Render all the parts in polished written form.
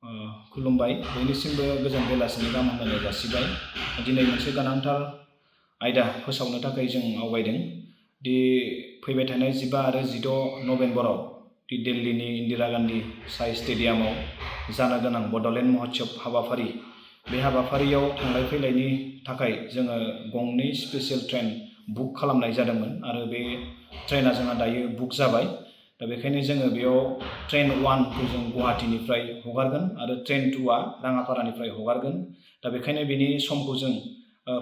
खुलुमबाय बयनिसिमबो गोजोन बेलासिनि गाहाम हामलायनाय जासिबाय। दिनै मोनसे गोनांथार आयदा फोसावनो थाखाय जों आवगायदों दि फैबाय थानाय 15 आरो 16 नभेम्बराव दि दिल्लीनि इन्दिरा गान्धी साइ स्टेडियामाव जानो गोनां बड'ल महोत्सव हाबाफारि बे हाबाफारियाव थांलाय फैलायनि थाखाय जोङो गंनै स्पेशल ट्रेन बुक खालामनाय जादोंमोन आरो बे ट्रेना जोंहा दायो बुक जाबाय। दा बेखायनो जोङो बेयाव ट्रेन 1 खौ जों गुवाहाटीनिफ्राय हगारगोन आरो ट्रेन 2 आ राङापारानिफ्राय हगारगोन। दा बेखायनो बेनि समखौ जों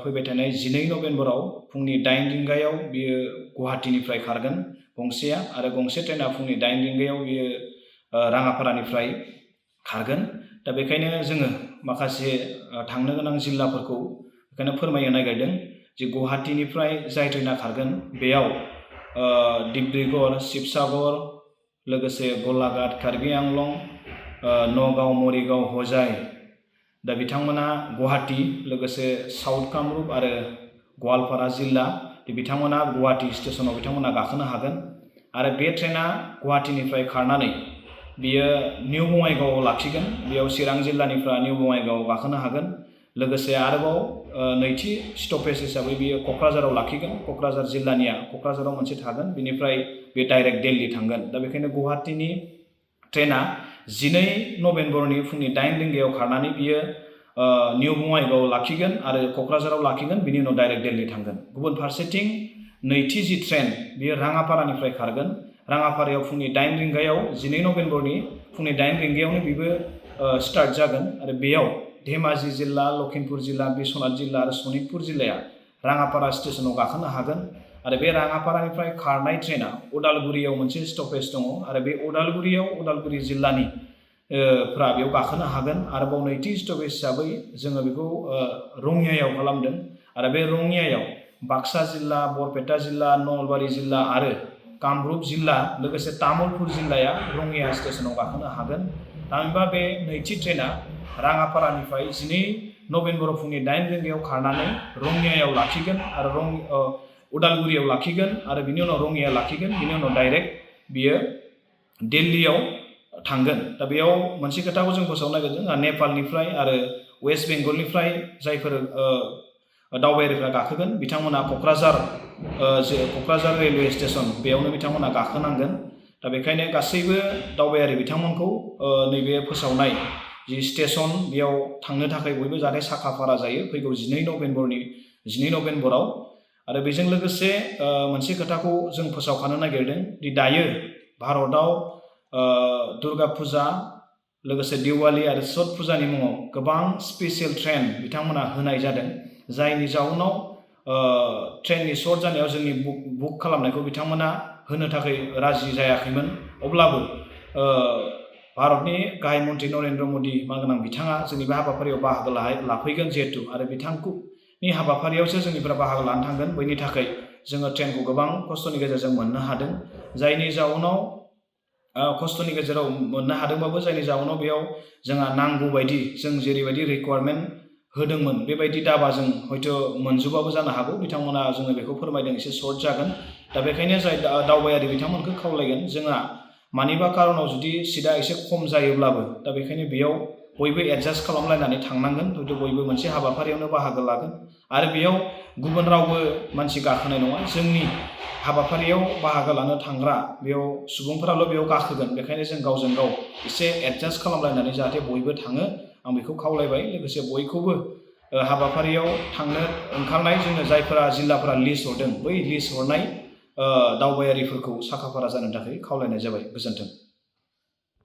फैबाय थानाय 12 नभेम्बराव फुंनि 8 रिंगायाव बियो गुवाहाटीनिफ्राय खारगोन गंसेया आरो गंसे ट्रेना फुंनि 8 रिंगायाव बियो राङापारानिफ्राय खारगोन। दा बेखायनो जोङो माखासे थांनो गोनां जिल्लाफोरखौ बेखायनो फोरमायनो नागिरदों जे गुवाहाटीनिफ्राय जाय ट्रेना खारगोन बेयाव डिब्रुगड़, शिबसागर, लोगोसे गलाघाट, कार्बि आंलं, नगाव, मरिगाव, हजाय दा बिथांमोना गुवाहाटी लोगोसे साउथ कामरुप आरो गवालपारा जिल्ला बिथांमोना गुवाहाटी स्टेशनाव बिथांमोना गाखोनो हागोन आरो बे ट्रेना गुवाहाटीनिफ्राय खारनानै बियो निउ बङाइगावआव लाखिगोन। बेयाव चिरां जिल्लानिफ्राय निउ बङाइगावआव गाखोनो हागोन। लोगोसे आरोबाव नैथि स्टपेज हिसाबै बियो क'क्राझाराव लाखिगोन। क'क्राझार जिल्लानिया क'क्राझाराव मोनसे थागोन, बिनिफ्राय बे डाइरेक्ट दिल्ली थांगोन। दा बेखायनो गुवाहाटीनि ट्रेना 12 नभेम्बरनि फुंनि 8 रिंगायाव खारनानै बियो निउ बङाइगावआव लाखिगोन आरो क'क्राझाराव लाखिगोन, बिनि उनाव डाइरेक्ट दिल्ली थांगोन। गुबुन फारसेथिं नैथि जि ट्रेन बियो राङापारानिफ्राय खारगोन। राङापारायाव फुंनि 8 रिंगायाव 12 नभेम्बरनि फुंनि 8 रिंगायावनो बेबो स्टार्ट जागोन आरो बेयाव धेमाजि जिल्ला, लखिमपुर जिल्ला, बिश्वनाथ जिल्ला आरो सनितपुर जिल्लाया राङापारा स्टेशनाव गाखोनो हागोन। आरो बे राङापारानिफ्राय खारनाय ट्रेना उदालगुरियाव मोनसे स्टपेज दङ आरो बे उदालगुरि जिल्लानि फ्रा बेयाव गाखोनो हागोन। आरोबाव नैथि स्टपेज हिसाबै जोङो बेखौ रङियायाव खालामदों आरो बे रङियायाव बाक्सा जिल्ला, बरपेटा जिल्ला, नलबारि जिल्ला आरो कामरुप जिल्ला लोगोसे तामुलपुर जिल्लाया रङिया स्टेशनाव गाखोनो हागोन। थामहिनबा बे नैथि ट्रेना राङापारानिफ्राय 12 नभेम्बराव फुंनि 8 रिंगायाव खारनानै रङियायाव लाखिगोन आरो उदालगुरियाव लाखिगोन आरो बिनि उनाव रङिया लाखिगोन, बिनि उनाव डाइरेक्ट बियो दिल्लीयाव थांगोन। दा बेयाव मोनसे खोथाखौ जों फोसावनो नागिरदों, नेपालनिफ्राय आरो वेस्ट बेंगलनिफ्राय जायफोर दावबायारिफ्रा गाखोगोन बिथांमोना क'क्राझार रेलवे स्टेशन बेयावनो बिथांमोना गाखोनांगोन। दा बेखायनो गासैबो दावबायारि बिथांमोनखौ नैबे फोसावनाय जि स्टेशन बेयाव थांनो थाखाय बयबो जाहाथे साखा-फारा जायो फैगौ 12 नभेम्बराव। आरो बेजों लोगोसे मोनसे खोथाखौ जों फोसावखानो नागिरदों दि दायो भारतआव दुर्गा फुजा लोगोसे दिवाली आरो छठ फुजानि मुङाव गोबां स्पेशल ट्रेन बिथांमोना होनाय जादों, जायनि जाउनाव ट्रेननि सर्ट जानायाव जोंनि बुक खालामनायखौ बिथांमोना होनो थाखाय राजि जायाखैमोन। अब्लाबो भारतनि गाहाय मन्त्रि नरेन्द्र मदि मानगोनां बिथाङा जोंनि बे हाबाफारियाव बाहागो लाफैगोन जिहेतु आरो बिथांनि हाबाफारियावसो जोंनिफ्रा बाहागो लानो थांगोन, बैनि थाखाय जोङो ट्रेनखौ गोबां खस्थ'नि गेजेरजों मोननो हादों। जायनि जाउनाव खस्थ'नि गेजेराव मोननो हादोंबाबो जायनि जाउनाव बेयाव जोंहा नांगौ बायदि जों जेरैबायदि रिक्वायारमेन्ट होदोंमोन बेबायदि दाबा जों हयथ' मोनजोबाबो जानो हागौ। बिथांमोना जोङो बेखौ फोरमायदों एसे सर्ट जागोन। दा बेखायनो जाय दावबायारि बिथांमोनखौ खावलायगोन, जोंहा मानिबा कारनाव जुदि सिटआ एसे खम जायोब्लाबो दा बेखायनो बेयाव बयबो एडजास्ट खालामलायनानै थांनांगोन। हयथ' बयबो मोनसे हाबाफारियावनो बाहागो लागोन आरो बेयाव गुबुन रावबो मानसि गाखोनाय नङा। जोंनि हाबाफारियाव बाहागो लानो थांग्रा बेयाव सुबुंफोराल' बेयाव गाखोगोन। बेखायनो जों गावजों गाव एसे एडजास्ट खालामलायनानै जाहाथे बयबो थाङो, आं बेखौ खावलायबाय। लोगोसे बयखौबो हाबाफारियाव थांनो ओंखारनाय जोङो जायफोरा जिल्लाफोरा लिस्ट हरदों बै लिस्ट हरनाय दावबायारिफोरखौ साखा-फारा जानो थाखाय खावलायनाय जाबाय। गोजोन्थों।